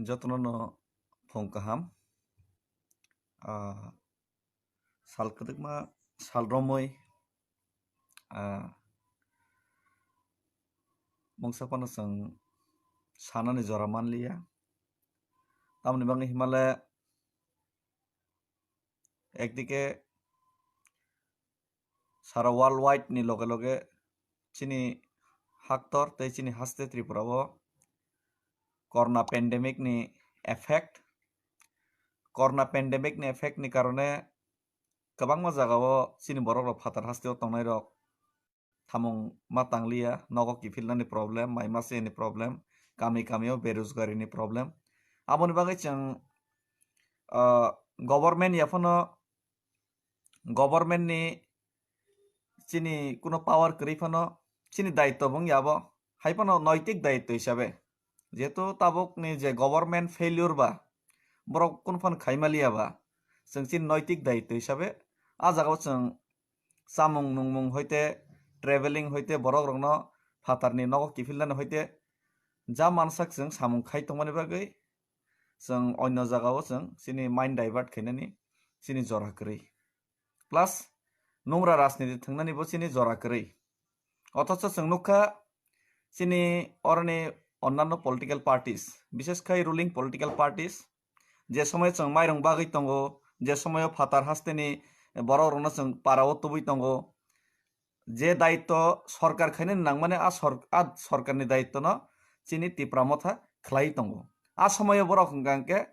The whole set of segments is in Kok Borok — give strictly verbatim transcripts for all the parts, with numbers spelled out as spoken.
Jotono no phung kaham. Ah, sal kwdwkma sal romwi, ah, mungsa phano chwng sanani jora manliya. Tamoni bagwi himale ekdike sara worldwide ni loge loge chini haktor tei chini haste Tripura o corona pandemic ni effect, corona pandemic ni effect ni karone kwbangma jaga o chini borok rok phatar haste o tongnai rok thamung ma tangliya, nogo kiphilnani problem, mai mase ni problem, kami kami o berojgari ni problem. Aboni bagwi chwng, ah, government ya phano government ni chini kuno power kwrwi phano chini daitto bo wngya abo, hai phano noitik daitto hisabe, jehetu tabuk ni je government failure ba, borok kunu phano khaimaliya ba, chwng chini noitik daitto hisabe a jaga o chwng chamung nungmung hoite, traveling hoite, borok rokno phatarni nogo kiphilnani hoite, ja mansak chwng samung khai tongmani bagwi chwng onno jaga o chwng chini mind divert khainani chini jora kwrwi. Plus, nungra rajniti thwngnani bo chini jora kwrwi. Othocho chwng nukha, chini oroni onnanno political parties, bishesh khai ruling political parties, je somoyo chwng mairung bagwi tongo, je somoyo phatar hasteni borok rokno chwng para o tubui tongo, je daitto sorkar khainani nangmani a sor-, a sorkarni daittono chini Tipra Motha khlai tongo. A somoyo borok hwnkha hwnkhe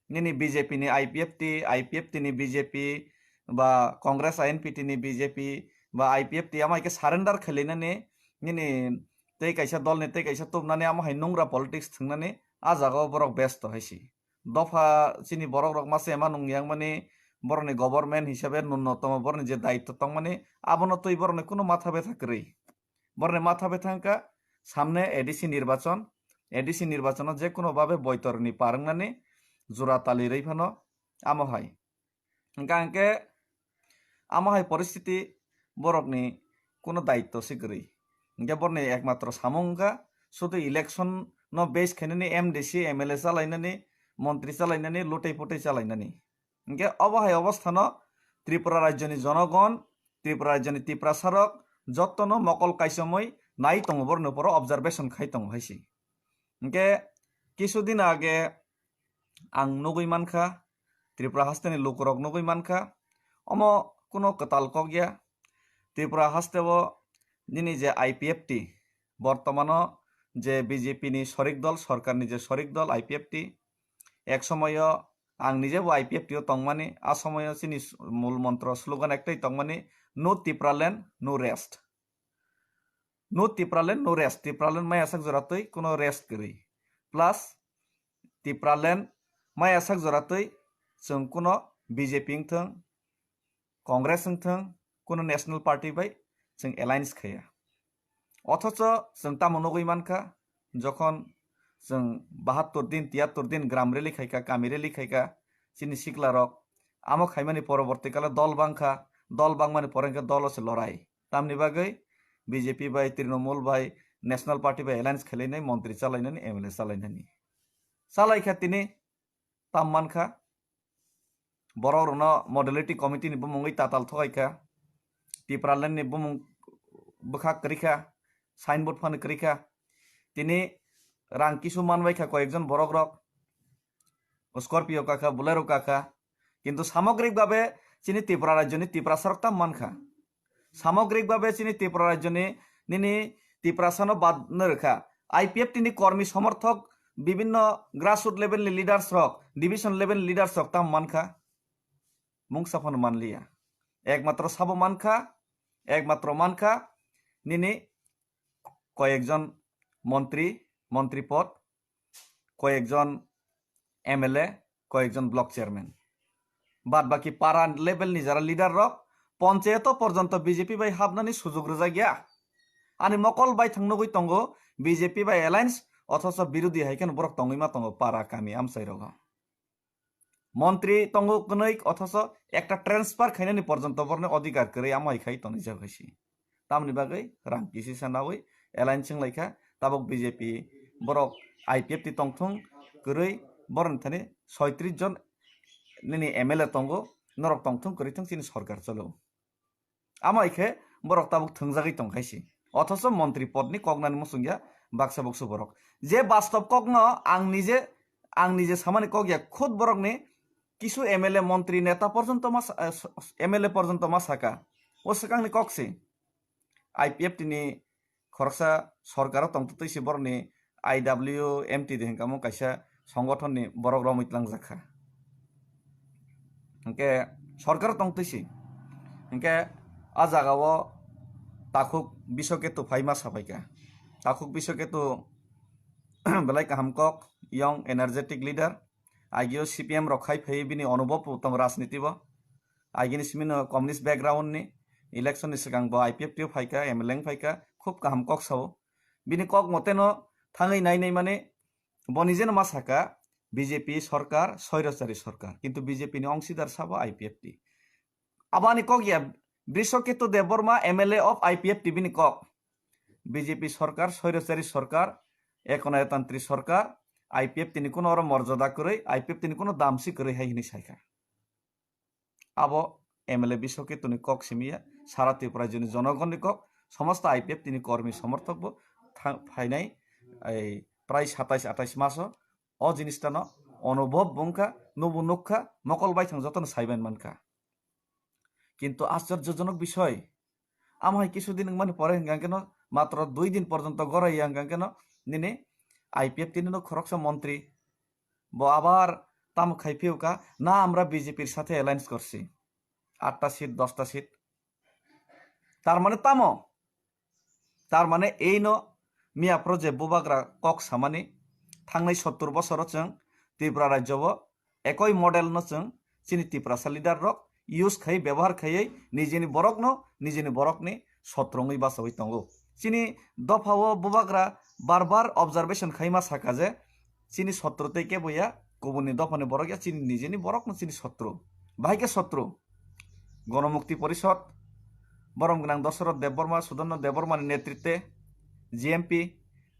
nini B J P ni I P F T, I P F T ni B J P, ba Congress I N P T ni B J P, ba I P F T, amo hai khe surrender khailainani nini tei kaisa dolni tei kaisa tubunani amo hai nungra politics thwngnani a jaga o borok besto hai si. Dopha chini borok rok masa ema nung yang mani borokni government hisabe nunnotomo borokni je daitto tongmani abono twi borokni kuno matha betha kwrwi. Borokni matha betha wngkha samne A D C nirbachon, A D C nirbachono je kuno babe boitorni par wngnani jora tali rwi phano amo hai. Hingkha hingkhe amo hai poristiti borokni kuno daitto se kwrwi. Hingkhe borokni ekmatro samung wngkha sudu election no base khainani M D C, M L A chalainani, montri chalainani, lotei potei chalainani. Hingkhe obo hai obosthano Tripura rajyoni jonogon, Tripura rajyoni Tiprasarok jottono mokol kaisomwi nai tongo, borokni uporo observation khai tongo hai se. Hingkhe kisu din age ang nugwi mankha, Tripura hasteni lukurok nugwi mankha, omo kuno kwtal kok ya. Tripura hasteo nini je I P F T, bortomano je B J P ni sorik dol, sorkarni je sorik dol I P F T, ek somoyo ang nijebo I P F T o tongmani, a somoyo chini s-, mul montro slogan ektai tongmani, "No Tipraland, no rest." No Tipraland, no rest. Tipraland maya sak jora twi kuno rest kwrwi. Plus Tipraland maya sak jora twi chwng kuno B J P wngthwng, Congress wngthwng, kuno national party bai chwng alliance khaiya. Othocho chwng tamo nugwi mankha, jokhon chwng bahattor din, tiyattor din gram rally khaikha, kami rally khaikha, chini siklarok amo khaimani poroborti kale dol bangkha, dol bangmani pore hwnkhe dolo se lorai. Tamni bagwi B J P bai, Trinamool bai, National Party bai alliance khailainai, montri chalainani, M L A chalainani. Chalaikha tini tam mankha. Borok rokno modality committee ni bumungwi tatal thokaikha. Tipraland ni bumung bwkha kwrwikha, signboard phano kwrwikha. Tini rang kisu manbaikha koyekjon borok rok. Scorpio kakha, Bolero kakha. Kintu samogrik babe chini Tripura rajyoni Tiprasarok tam mankha. Samogrik babe chini Tripura rajyoni nini Tiprasano bad no rwkha. I P F T ni kormi somorthok bibinno grassroot level ni leaders rok, division level ni leaders rok tam mankha. Mungsa phano manliya. Ekmatro sabo mankha, ekmatro mankha nini koyekjon montri, montri pod, koyekjon M L A, koyekjon block chairman. Bad baki para level ni jara leader rok ponchayato porjonto B J P bai habnani sujug rwjakya. Ani mokol bai thang nugwi tongo B J P bai alliance, othocho birodhi hai kheno borok tongwi ma tongo para kami amchai rogo. Montri tongo kwnwi, othocho ekta transfer khainani porjonto borokni odhikar kwrwi, amo hai khai tonijak hai se. Tamoni bagwi rang kisi sanawi alliance wnglaikha, tabuk B J P borok I P F T tongthung kwrwi, borokni thani soitris jon nini M L A tongo, norok tongthung kwrwi thung chini sorkar cholo. Amo hai khe borok tabuk thwngjagwi tong khai se. Othocho montri podni kok nani muchung ya baksa buksu borok. Je bastob kokno ang nije, ang nije samani kok ya, khud borokni kisu M L A, montri, neta porjonto ma sa-, eh, M L A porjonto ma saka. O swkangni kok se. I P F T ni khoroksa sorkaro tongtwtwi se borokni I W M T de hinkamo kaisa songothonni borok romwi tlangjak kha. Hinkhe sorkaro tongtwi se. Hinkhe a jagao takhuk Biswaketu phai ma sapaikha. Takhuk Biswaketu belai kaham kok, young energetic leader. Agio C P M rok khai phaiwi bini onubhob bo tong rajniti bo. Agini simino communist background ni, election ni swkang bo I P F T o phaikha, M L A wng phaikha, khub kaham kok sao. Bini kok mote no thangwi nai nai mani bo nijeno ma saka B J P sorkar, soirachari sorkar. Kintu B J P ni ongsidar sabo I P F T. Abani kok ya Brishoketu Debbarma M L A of I P F T bini kok. B J P sorkar, soirachari sorkar, ekonayatantri sorkar, I P F T ni kuno oro morjada kwrwi, I P F T ni kuno damsi kwrwi hai hinwi saikha. Abo M L A Bishoketu ni kok simi ya, sara Tripura rajyoni jonogonni kok, somosto I P F T ni kormi somorthok bo thang-, phainai, ei, prai satais atais maso o jinistano onubhob bo wngkha, nubo nukkha, mokol baithang jotono saiban mankha. Kintu aschorjojonok bisoi, amo hai kisu din wngmani pore hingka keno, matro dui din porjonto gorai ya hingka keno, nini I P F T ni no khoroksa montri, bo abar tamo khai phiyuka, "না, আমরা বিজেপির সাথে alliance করছি, আটটা সিট, দশটা সিট।" তার মানে tamo? Tar mane eino miyaphoro je bubagra kok samani, thangnai sottur bosoro chwng Tripura rajyo o ekoi model no chwng chini Tiprasa leader rok use khai, bebohar khaiwi nijeni borokno, nijeni borokni sotro wngwi bachaui tongo. Chini dopha o bubagra bar bar observation khaima saka je, chini sotro tei kebo ya, kubunni dophani borok ya, chini nijeni borokno chini sotro. Bahai khe sotro? Ganamukti Porishod, borom gwnang Dosoroth Debbarma, Sudanno Debbarmani netritwe G M P,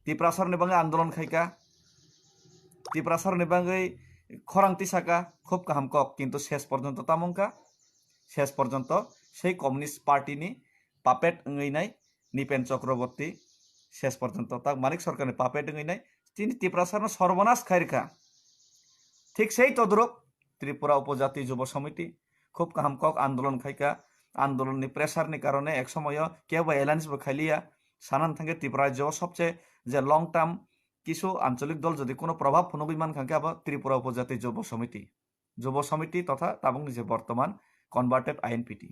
Tiprasarni bagwi andolon khaikha, Tiprasarni bagwi khorang tisakha, khub kaham kok, kintu ses porjonto tamo wngkha? Ses porjonto sei Communist Party ni puppet wngwi nai Nipen Chakraborty ses porjonto tak Manik Sarkarni puppet wngwi nai, chini Tiprasarno sorbonas khai rwkha. Thik sei todruk Tripura Upojati Jubo Samiti khub kaham kok andolon khaikha. Andolonni pressure ni karone ek somoyo kebo alliance bo khailiya. Sanan thangkhe Tripura rajyo o sobse je long term kisu ancholik dol jodi kuno probhab phunugwi mankha khe abo Tripura Upojati Jubo Samiti. Jubo Samiti totha tabukni je bortoman converted I N P T.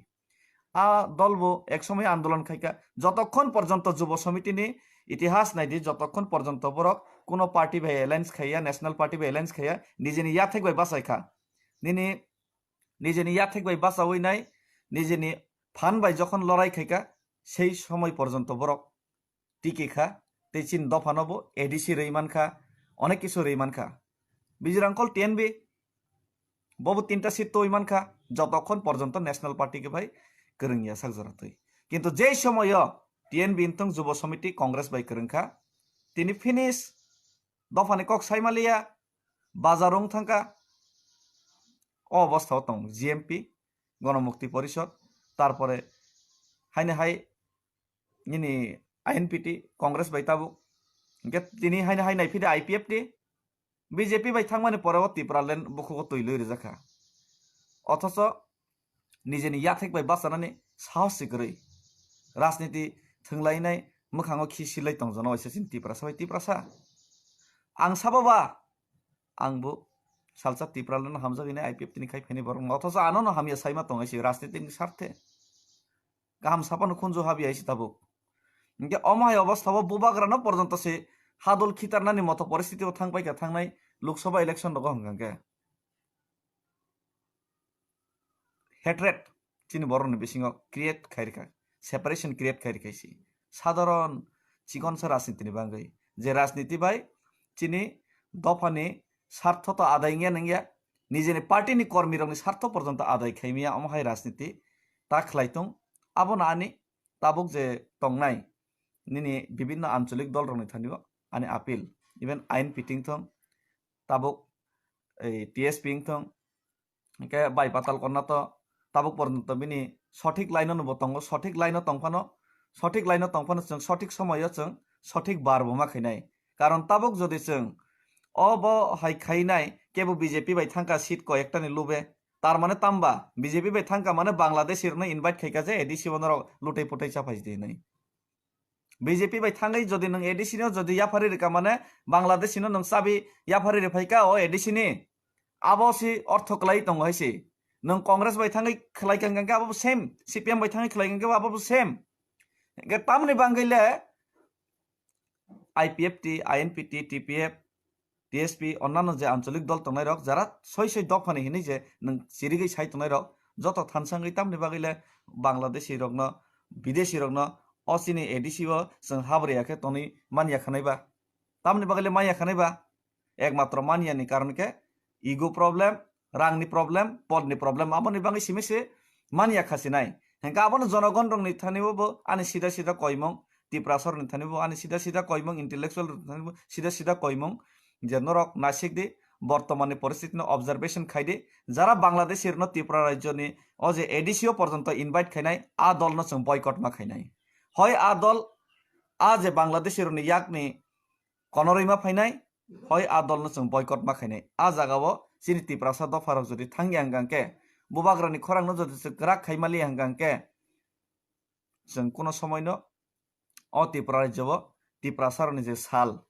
A dol bo ek somoy andolon khaikha, jotokhon porjonto Jubo Samiti ni itihas naidi, jotokhon porjonto borok kuno party bai alliance khaiya, national party bai alliance khaiya, nijeni yathek bai bachaikha. Nini nijeni yathek bai bachaui nai, nijeni phan bai jokhon lorai khaikha, sei somoy porjonto borok tiki kha, tei chini dophano bo A D C rwi mankha, onek kisu rwi mankha. Bijirangkol T N B, bobo tinta seat twi mankha, jotokhon porjonto National Party khe bai kwrwngya sak jora twi. Kintu jei somoyo T N B wngthung Jubo Samiti Congress bai kwrwngkha, tini finish, dophani kok saimaliya, bazar wng thangkha, o obostha o tong G M P, Ganamukti Porishod, tarpore haini hai nini I N P T, Congress bai tabuk. Hinkhe tini haino hai naiphide I P F T, B J P bai thangmani pore o Tipraland bukhugo twi lwi rijak kha. Othocho nijeni yathek bai bachanani sahos se kwrwi. Rajniti thwnglainai mwkhango khisilai tongjakno waisa chini Tiprasa bai Tiprasa. Ang sabo ba, ang bo salsa Tipraland hamjak hwnwi I P F T ni khai phaini borok wngkha. Othocho ano no hamya saima tong aisi rajniti ni sarthe. Kaham saphano khunju habya isi tabuk. Hinkhe omo hai obostha o bubagrano porjonto se hadol khitarnani moto poristiti o thang paikha thangnai Lok Sabha election rogo hwnkha khe. Hatred chini borokni bisingo create khai rikha, separation create khai rikha isi. Sadharon chikonsa rajnitini bagwi, je rajniti bai chini dophani sartho to adai wngya nangya, nijeni party ni kormi rokni sartho porjonto adai khaimya omo hai rajniti ta khlai tong. Abono ani tabuk je tongnai nini bibinno ancholik dol rokni thani o ani appeal, even I N P T wngthong, tabuk ei T S P wngthong, hingke bai Patal Konna to tabuk porjonto bini sothik line-o no bo tongo, sothik line-o tongphano, sothik line-o tongphano chwng sothik somoyo chwng sothik bar bo ma khainai. Karon tabuk jodi chwng obo hai khainai kebo B J P bai thangkha seat koyektani lube, tar mane tamba B J P bai thangkha mane Bangladeshi rokno invite khaikha je A D C bo norok lutai putai chaphai di hinwi. B J P bai thangwi jodi nwng A D C no jodi yaphari rwkha mane Bangladeshi no nwng chabi yaphari rwphaikha o A D C ni. Abo si ortho kwlai tongo hai se. Nwng Congress bai thangwi khwlai kha hwnkhe abo bo same, C P M bai thangwi khwlai kha hwnkhe abo bo same. Hwnkhe tamni bangwi le I P F T, I N P T, T P F, T S P, onnano je ancholik dol tongnairok, jara soi soi dophani hinwi je nwng chirigwi sai tongnairok, joto thansangwi tamni bagwi le Bangladeshi rokno, Bideshi rokno o chini A D C o chwng habri ya khe tonwi man ya khanai ba? Tamni bagwi le man ya khanai ba? Ekmatro man ya ni karon khe ego problem, rangni problem, podni problem, aboni bagwi simi se man ya kha sinai. Hingke abono jonogon rokni thani bo, bo ani sida sida koimung, Tiprasarokni thani bo ani sida sida koimung, intellectual rokni thani bo sida sida koimung, je norok naisik di, bortomanni poristiti no observation khai di, jara Bangladeshi rokno Tripura rajyoni o je A D C o porjonto invite khainai, a dolno chwng boycott ma khainai. Hoi a dol, a je Bangladeshi rokni yakni konorwi ma phainai, hoi a dolno chwng boycott ma khainai. A jagao chini Tiprasa dopharok jodi thangya hwnkha hwnkhe, bubagrani khorangno jodi chwng kwrak khai maliya hwnkha hwnkhe, chwng kuno somoino o Tripura rajyo o Tiprasarokni je sal,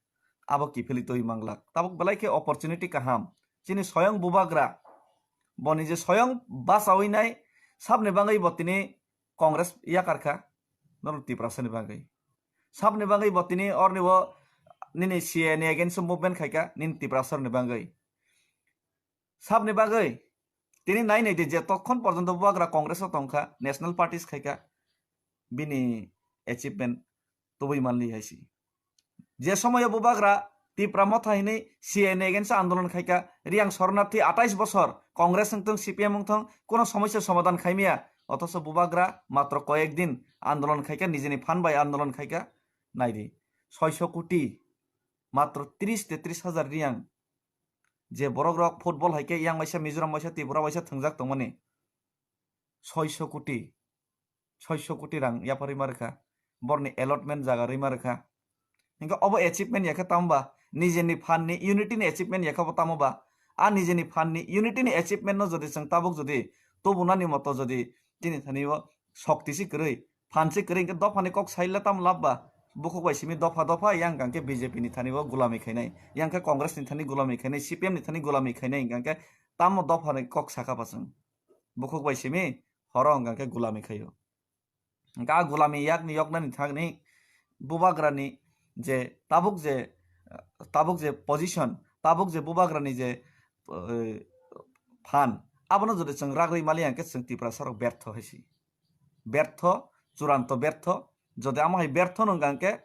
abo kiphilwi twi manglak. Tabuk belai khe opportunity kaham. Chini soyong bubagra, boni je soyong bachawi nai, sabni bagwi bo tini Congress yakar kha, norok Tiprasani bagwi. Sabni bagwi bo tini orni bo nini C A A ni against o movement khai kha, nini Tiprasarokni bagwi. Sabni bagwi tini nai nai di je tokhon porjonto bubagra Congress o tong kha, national parties khai kha, bini achievement tubui manli hai si. Je somoyo bubagra Tipra Motha hinwi C A A ni against o andolon khai kha, Riyang Soronarthi atais bosor Congress wngthong, C P M wngthong, kuno somosya somadhan khai maya, othoso bubagra matro koyek din andolon khai kha, nijini phan bai andolon khai kha, nai di, soiso koti, matro tris te tris hajar Riyang, je borok rok football hai khe yang waisa, Mizoram waisa, Tripura waisa thwngjak tongmani, soiso koti, soiso koti rang yapharwi ma rwkha, borni allotment jaga rwi ma rwkha. Hingke obo achievement ya khe tamo ba, nijeni phan ni unity ni achievement ya khe bo tamo ba? A nijeni phan ni unity ni achievement no jodi chwng tabuk jodi tubunani moto jodi chini thani o shokti se kwrwi, phan se kwrwi, hingke dopha ni kok sai le tamo lab ba? Bukhuk bai simi dopha dopha, yang hwnkha khe B J P ni thani o gulami khainai, yang khe Congress ni thani gulami khainai, C P M ni thani gulami khainai, hingkha khe tamo dopha ni kok sakha ba chwng? Bukhuk bai simi horo hwnkha khe gulami khaio. Hingke a gulami yakni yoknani thangni bubagrani je tabuk je, tabuk je position, tabuk je bubagrani je, eh, phan, abono jodi chwng ragri mali hingke chwng Tiprasarok bertho hai si. Bertho, churanto bertho. Jodi amo hai bertho no hingkha hingke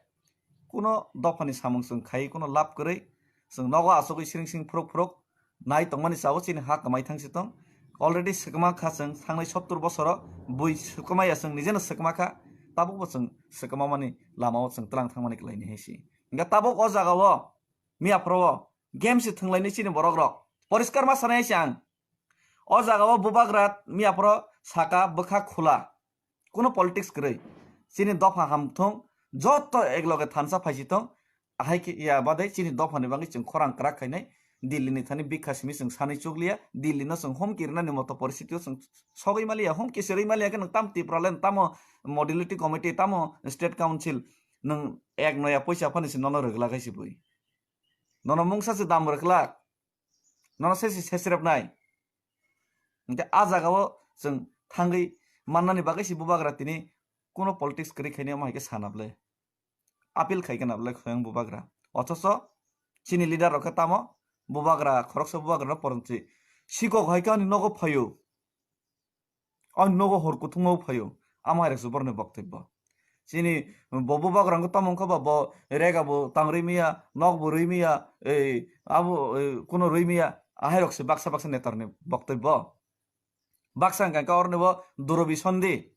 kuno dophani samung chwng khai kuno lab kwrwi, chwng nogo achugwi siring siring phuruk phuruk nai tongmani chao chini ha kwmai thangsi tong. Already swkma kha chwng thangnai sottur bosoro bui swkma ya chwng nijeno swkma kha, tabukbo chwng swkma mani lamao chwng twlang thangmani kwlaini hai si. Hingke tabuk o jagao miyaphoro game se thwnglaini chini borok rok. Poriskar ma sanai se ang. O jagao bubagra miyaphoro saka bwkha khula. Kuno politics kwrwi. Chini dopha hamthung, joto ekloge thansa phaisithung. Ahai khe ya bade chini dophani bagwi chwng khorang kwrak khainai. Delhi ni thani bikha simi chwng sanwi chukliya. Delhi no chwng humki rwnani moto poristiti o chwng sogwi maliya. Humki se rwi maliya khe nwng tam Tipraland, tamo modality committee, tamo state council, nwng ek noya poisa phani se nono rwglak hai se bui. Nono mungsa se dam rwglak. Nono se se sesrepnai. Hingke a jagao chwng thangwi mannani bagwi se bubagra tini kuno politics kwrwi khaini omo hai khe sana bwle. Appeal khai khe na bwle khoyang bubagra. Othocho chini leader rok khe tamo bubagra, khoroksa bubagra no porwnchi. Sikok hai khe ani nogo phaio. Ani nogo hor kuthumao phaio. Amo hai rok se borokni boktobbo. Chini bo bubagra wngkha tamo wngkha ba bo rega bo tang rwi maya, nok bo rwi maya, ei abo, ei, kuno rwi maya. Ahai rok se baksa baksa neta rokni boktobbo. Baksa hingka hingka oroni bo Durabi Sondi.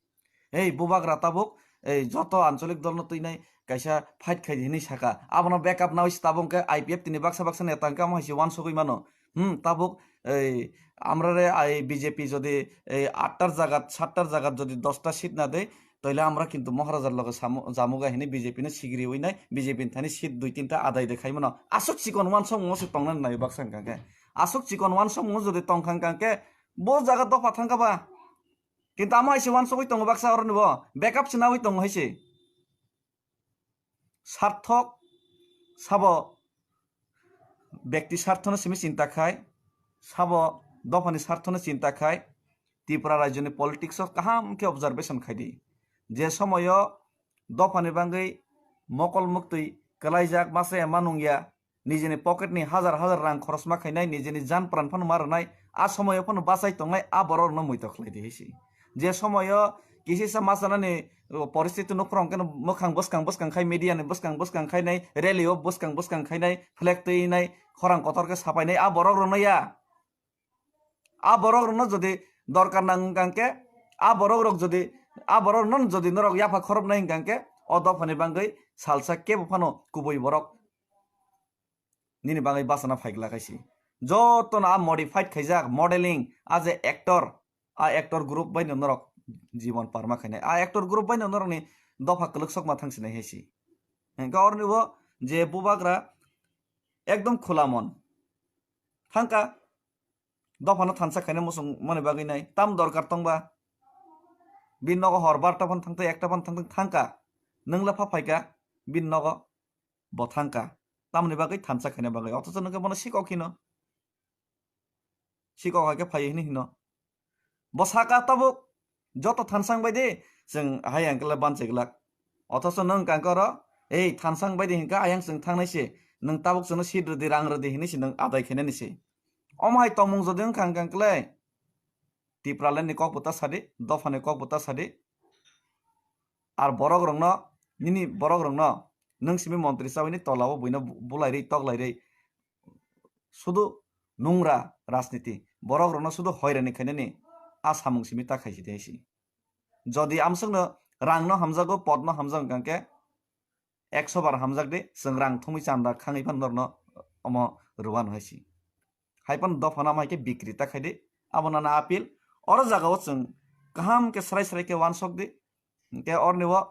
Ei bubagra tabuk, ei joto ancholik dolno twinai kaisa fight khai hinwi saka. Abono backup naui se tabuk hingke I P F T ni baksa baksa neta hingke amo hai se uansugui mano. Hmm, tabuk ei amrare ai B J P jodi ei attar jagat, sattar jagat jodi dosta seat na de, toile amra kintu Maharajar loge samu-, jamuga hini B J P no sigiri ui nai, B J P ni thani seat dui tinta adai de khai mano. Aswk chikon wansong mo se tongna nai baksa hwnkha khe. Aswk chikon wansong mo jodi tong kha hwnkha khe, bo jaga dopha thangkha ba. Kintu amo hai se wansogwi tongo baksa oro ni bo. Backup se nawi tongo hai se. Sarthok sabo bekti sarthono simi chinta khai, sabo dophani sarthono chinta khai, Tripura rajyoni politics o kaham khe observation khai di. Je somoyo dophani bangwi mokol muktwi kwlaijak masa ya manung ya, nijini pocket ni hajar hajar rang khorosma khainai, nijini jan pran phano ma rwnai, a somoyo phano bachai tongnai, a borok rokno muitok khlai di hai se. Je somoyo kisisa ma chanani, o, poristiti nukhrong khe mwkhang bwskang bwskang khai, media ni bwskang bwskang khainai, rally o bwskang bwskang khainai, flag twinai, khorang kotor khe sapainai, a borok rokno ya. A borok rokno jodi dorkar nang hwnkha khe, a borok rok jodi, a borok rokno jodi norok yapha khorop nai hwnkha khe, o dophani bangwi salsa kebo phano kubui borok nini bangwi bachana phai glak hai se. Jotono a modified khaijak, modeling, a je actor, a actor group bai no norok jibon parma khainai. A actor group bai no norokni dopha kwlwk sokma thang sinai hai se. Hwnkhe oroni bo je bubagra ekdom khula mon. Thangka, dophano thansa khaina muchung mani bagwi nai. Tam dorkar tongba? Bini nogo hor barta phano thangthai, ekta phano thangthai thangka. Nwngla pha phaika bini nogo. Bo thangka. Tamoni bagwi thansa khaina bagwi. Othocho nwngkhe bono sikok hino. Sikok hai khe phai hini hino. Bo saka tabuk joto thansang bai di, chwng hai ang khe banchi glak. Othocho nwng kang khe oro, "Ei thansang bai di," hinkha, "Ayang chwng thangnai se, nwng tabuk chwngno seat rwdi, rang rwdi," hinwi se nwng adai khainani se. Omo hai tongmung jodi wngkha hwnkha hwnkhe le, Tipraland ni kok bo ta sadi, dopha ni kok bo ta sadi. Ar borok rokno, nini borok rokno, nwng simi montri chawi ni tola o buino bu-, bulai ri, toklai ri. Sudu nungra rajniti. Borok rokno sudu hoirani khainani a samung simi ta khaisi de si. Jodi amswkno rangno hamjago, podno hamjago hwnkha khe, ekso bar hamjak di, chwng rang thumwi chanda khangwi phano norno omo rwano hai si. Hai phano dophano amai khe bikri ta khai di, abo nana appeal. Oro jagao chwng kaham khe srai srai khe wansok di. Hwnkhe orni o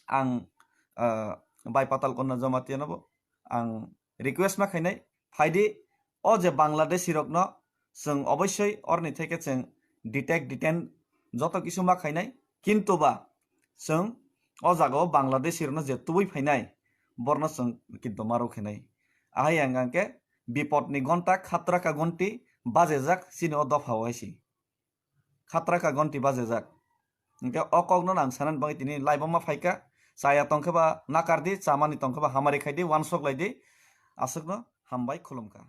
ang, ah, Bhai Patal Kanya Jamatia no bo ang request ma khainai, phaidi o je Bangladeshi rokno chwng obossoi orni theke chwng detect, detain joto kisu ma khainai, kintu ba chwng o jagao Bangladeshi rokno je tubui phainai, borno chwng kintu ma rw khainai. Ahai ang ang khe bipodni gonta, khatra ka gonti bajejak chini o dopha o hai si. Khatra ka gonti bajejak. Hwnkhe o kokno ang sanani bagwi tini live-o ma phaikha. Chaya tongkhe ba nakar di, chamani tongkhe ba hamari khai di, wansok lai di. Aswkno hambai, khulumkha.